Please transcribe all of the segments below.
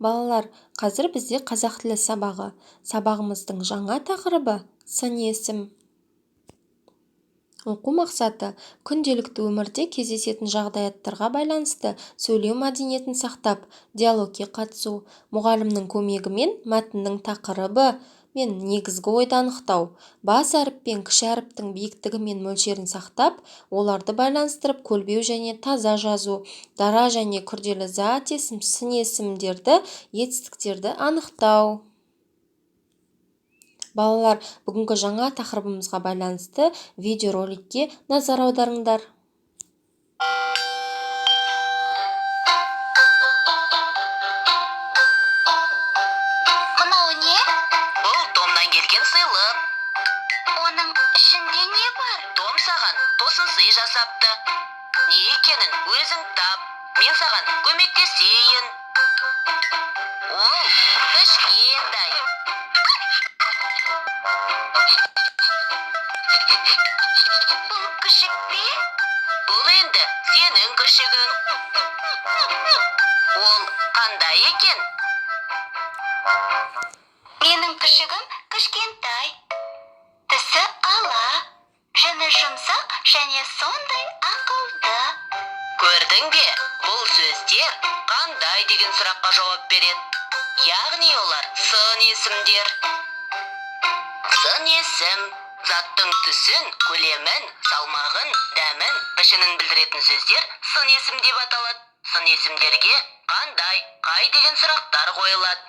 Балалар, қазір бізде қазақ тілі сабағы. Сабағымыздың жаңа тақырыбы сын есім. Оқу мақсаты: күнделікті өмірде кездесетін жағдаяттарға байланысты сөйлеу мәдениетін сақтап, диалогке қатысу, мұғалімнің көмегімен мәтіннің тақырыбы мен негізгі ойды анықтау, бас әріп пен кіші әріптің биіктігі мен мөлшерін сақтап, оларды байланыстырып көлбеу және таза жазу, дара және күрделі зат есім, сын есімдерді, етістіктерді анықтау. Балалар, бүгінгі жаңа тақырыбымызға байланысты видеороликке назар аударыңдар. Мынау не? Бұл Томнан келген сыйлық. Оның ішінде не бар? Том саған тосын сый жасапты. Не екенін өзің тап. Мен саған көмектесейін. Ол кішкентай. Бұл күшік пе? Бұл енді сенің күшігің. Ол қандай екен? Менің күшігім кішкентай. Түсі ала, жүні жұмсақ және сондай ақылды. Көрдің бе, бұл сөздер қандай деген сұраққа жауап береді. Яғни олар сын есімдер. Сын есім заттың түсін, көлемін, салмағын, дәмін, пішінін білдіретін сөздер сын есім деп аталады. Сын есімдерге қандай, қай деген сұрақтар қойылады.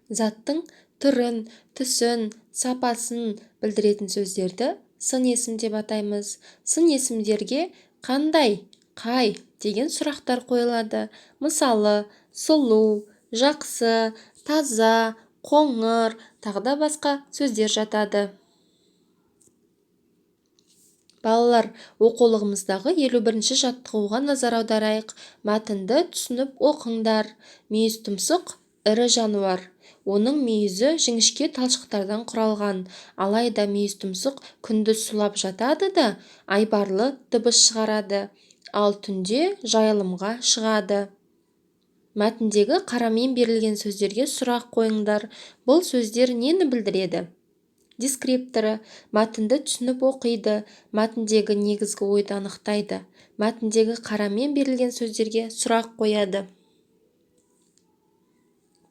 Заттың түрін, түсін, сапасын білдіретін сөздерді сын есім деп атаймыз. Сын есімдерге қандай, қай деген сұрақтар қойылады. Мысалы, сұлу, жақсы, таза, қоңыр, тағы да басқа сөздер жатады. Балалар, оқулығымыздағы 51-ші жаттығуға назар аударайық. Мәтінді түсініп оқыңдар. Мүйіз тұмсық ірі жануар. Оның мүйізі жіңішке талшықтардан құралған. Алайда мүйіз тұмсық күндіз сұлап жатады да, айбарлы дыбыс шығарады, ал түнде жайылымға шығады. Мәтіндегі қарамен берілген сөздерге сұрақ қойыңдар. Бұл сөздер нені білдіреді? Дескрипторы мәтінді түсініп оқиды, мәтіндегі негізгі ойды анықтайды, мәтіндегі қарамен берілген сөздерге сұрақ қояды.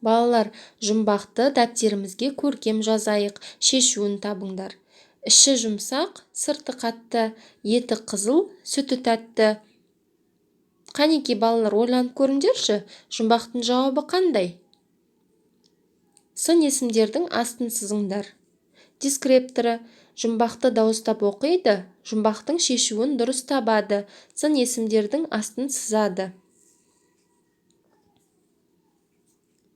Балалар, жұмбақты дәптерімізге көркем жазайық, шешуін табыңдар. Іші жұмсақ, сырты қатты, еті қызыл, сүті тәтті. Қанекей, балалар, ойланып көріңдерші, жұмбақтың жауабы қандай? Сын есімдердің астын сызыңдар. Дескрипторы жұмбақты дауыстап оқиды, жұмбақтың шешуін дұрыс табады, сын есімдердің астын сызады.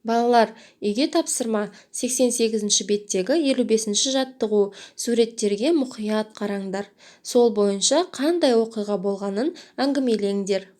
Балалар, үйге тапсырма 88-ші беттегі 55-ші жаттығу. Суреттерге мұқият қараңдар. Сол бойынша қандай оқиға болғанын әңгімелеңдер.